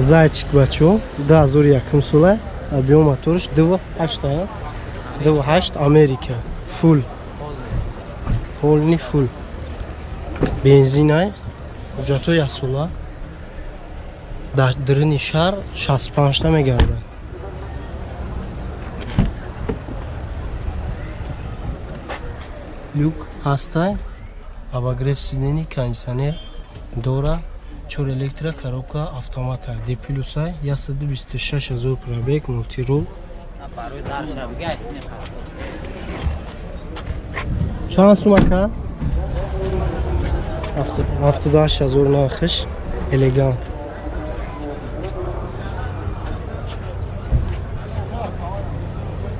Зайчик бачо 2001 сола, объем моторш 2.8, 2.8 Америка. Фул. Полный фул. Бензинай. Ҳуҷҷатҳои яксола. Дар даруни шаҳр 65 та мегардад. Люк ҳастай, обогрев сидений, кондиционер дора, 4 электро, коробка автомата, D плюсай, 126 000 пробег, мультирул. Чанд сум ака? 78 000 нархиш, элегант.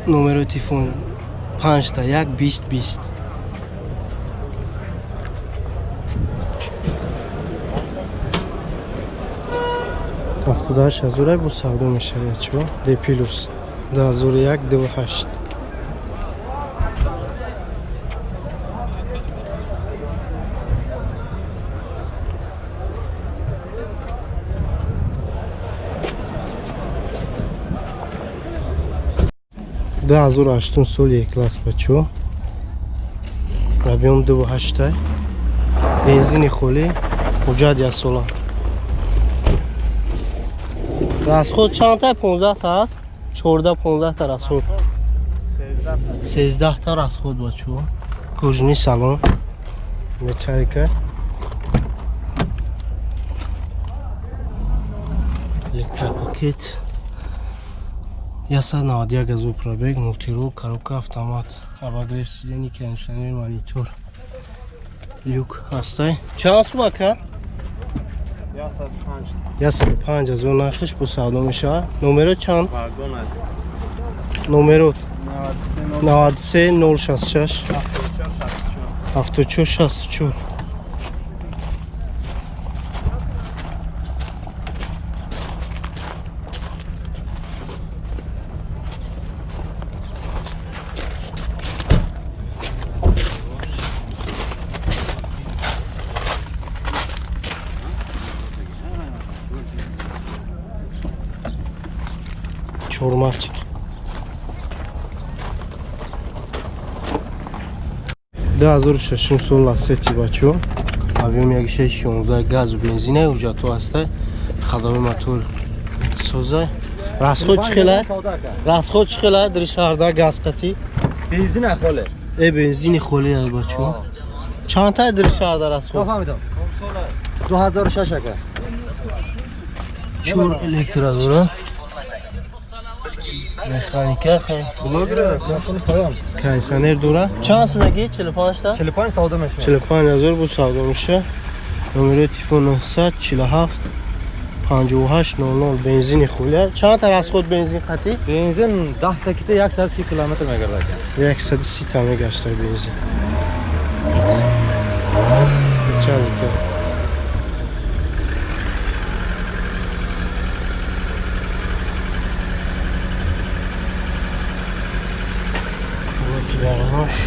Номерои телефон 5 та 1 20 20. 78 000 бо савдо мешавад чо? D плюс 2001 28. 2008 соли класс бачо. Объем 2.8. Бензини холӣ, ҳуҷҷат яксола. Расход чанд та? 15 та аст? 14 15 та расход. 13 та расход бачо. Кожаный салон. Мечайка. Электропакет. 191 000 пробег, мультирул, коробка автомат, обогрев сидений, кондиционер, монитор. Люк ҳастай. Чанд сум ака? 105 000 нархиш бо савдо мешавад. Номеро чанд? Номеро 93 066 74 64. Чормахчик. 2006 сол Ласети бачо. Объем 1.16 газу бензина, ҳуҷҷатҳо ҳастай. Ходовой мотор созай. Расход чӣ хела? Расход чӣ хела? Дар шаҳрда газ қатӣ? Бензин холе. Бензини холе ай бачо. Чанд та дар шаҳрда расход? Нафаҳмидам. 2006 ака. Чор электро дора. Механика хай. Кондиционер дора. Чанд сумаги? 45 та? 45 савдо мешавад. 45 000 бо савдо мешавад. Номерои телефон 947 58 00. Бензини холия. Чанд та расход бензин қатӣ? Бензин 10 та кита 130 километр мегардад. 130 та мегашта бензин. Чанд ка? Дарнош.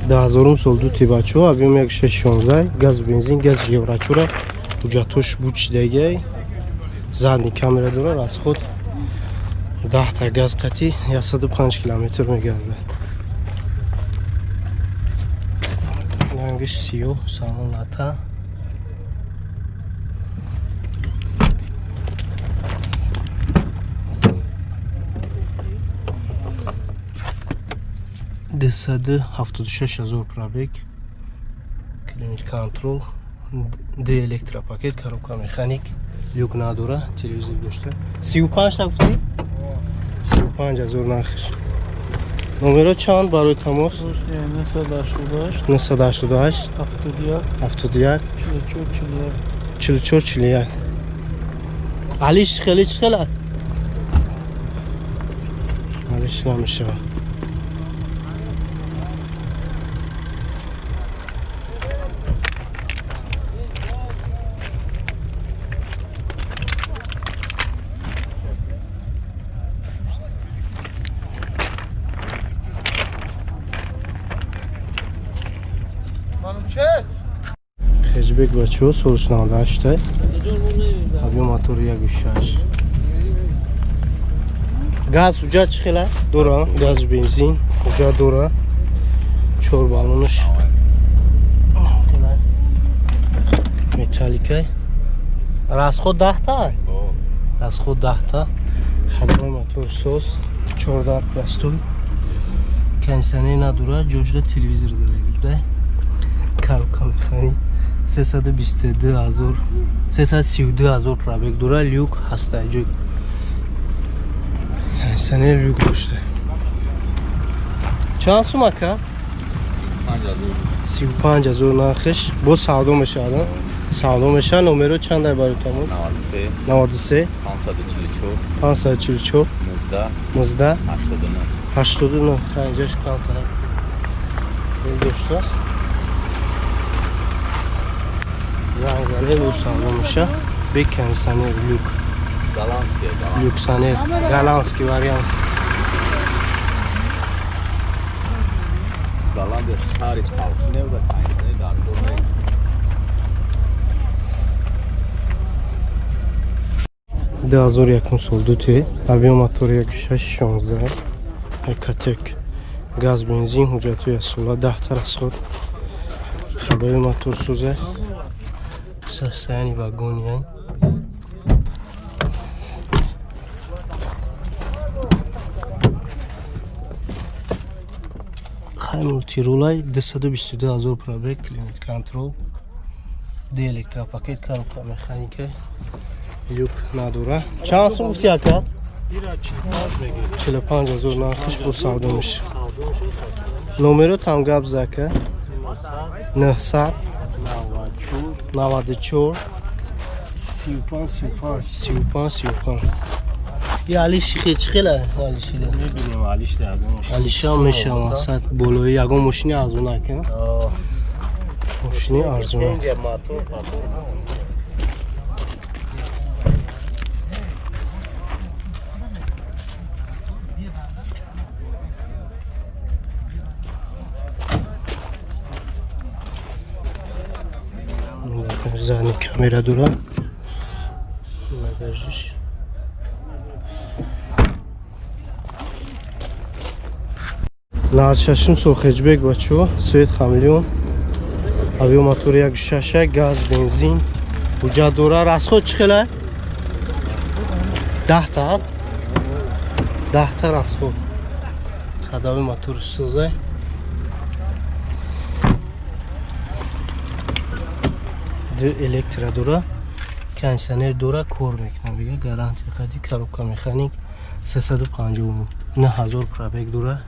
2000 сол ду тибачо, объем 1.16, газ бензин, газ еврочура, ҳуҷҷатҳош бучидагай, задний камера дора, расход 10 та газ қатӣ 105 километр мегардад. Рангиш сиёҳ, салон лата. 276 000 пробег, климат контрол, Д электропакет, коробка механик, люк надора, телевизор дошта. 35 та гуфтӣ? 35 000 нархиш. Номеро чанд барои тамос? 988 988 71 71 44 41. 44 41. Алиш хеле чӣ хела? Алиш намешавад. Хэтчбек бачаҳо солш 98. Объем мотори 1.6. Газ ҳуҷҷат чӣ хела? Дора, газ бензин ҳуҷҷат дора. 4 баллонаш. Металликай. Расход 10 та? Расход 10 та. Ходовой мотор соз, 14 простой. Кондиционер надора, ҷоҷда телевизор задагӣ. Коробка механик 322 332 000 пробег дора, люк ҳаста ҷой. Кондиционер люк дошта. Чанд сум ака? 35 000 нархиш. Боз савдо мешавад, савдо мешавад. Номеро чанд барои тамос? 93 93 544 544 19 19 89. 89. Инҷаш камтар доштааст. Занг занед, ӯ савдо меша. Бе кондиционер, люк. Голландский. Люксонер, голландский вариант. Голландия шаҳри салқине буда, кондиционер дар кор нест. 2001 сол дути, объем мотор 1.6 16 Экотек, газ бензин, ҳуҷҷатҳои асола, 10 та расход, ходовой мотор сӯза, состояние вагони. Хай, мультирулай, 222 ҳазор пробег, климат контрол, д электропакет, коробка механика, люк надора. Чанд сум гуфти, ака? 45 ҳазор нархиш, бо савдо меша. Номеротам гап за, ака. 900 94 35 35. 35 35. Я алиши чӣ хела алишида? Мебинем, алиш ягон. Алиша меша, мақсад болои ягон мошини арзона ка, мошини арзона. Мотор мотор. Задний камера дора, багажиш. 96 сол хэтчбек, бачо, цвет хамелеон, объем мотор 1.6, газ бензин, ҳуҷҷат дора. Расход чӣ хела? 10 та аст, 10 та расход. Ходовой мотор созай, ду электро дора, кондиционер дора, кор мекунад, бига гарантия қади, коробка механик, 359 ҳазор пробег дора,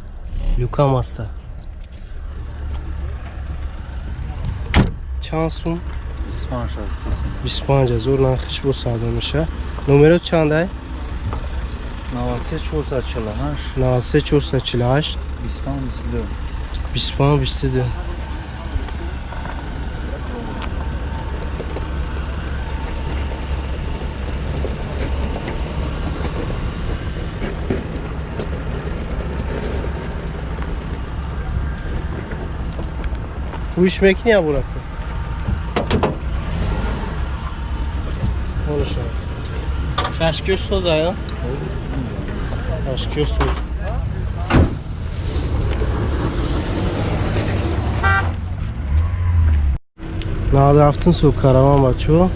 люкам аста. Чанд сум? 25 ҳазор нархиш, бо савдо меша. Номеро чандай? 93 448. 93 448. 25 22. 25 22. Гӯш мекунӣ, абурака? Конуша. Чашкӯш созая? Чашкӯш соз. 97 сол Караван, бачо.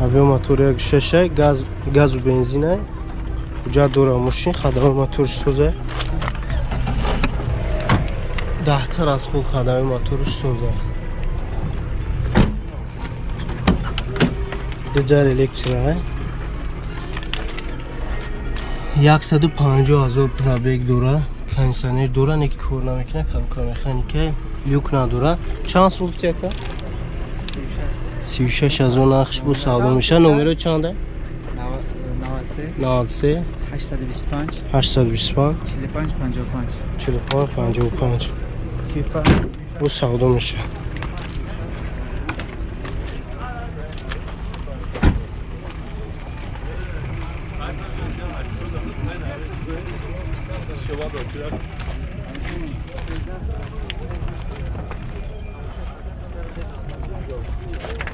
Объем мотор 1.6, газ, газу бензина. Ҳуҷҷат дора мошин, ходовой моторш соза. 10 та расход, ходовой моторш соза. Диҷар электро. 150 ҳазор пробег дора, кондиционер дора, не ки кор намекунад, коробка механика, люк надора. Чанд сум гуфти, ака? 36 ҳазор нархш, бо савдо меша. Номеро чанда? 93 93 825 825 45 55. 45 55. 35. Бо савдо меша. 36.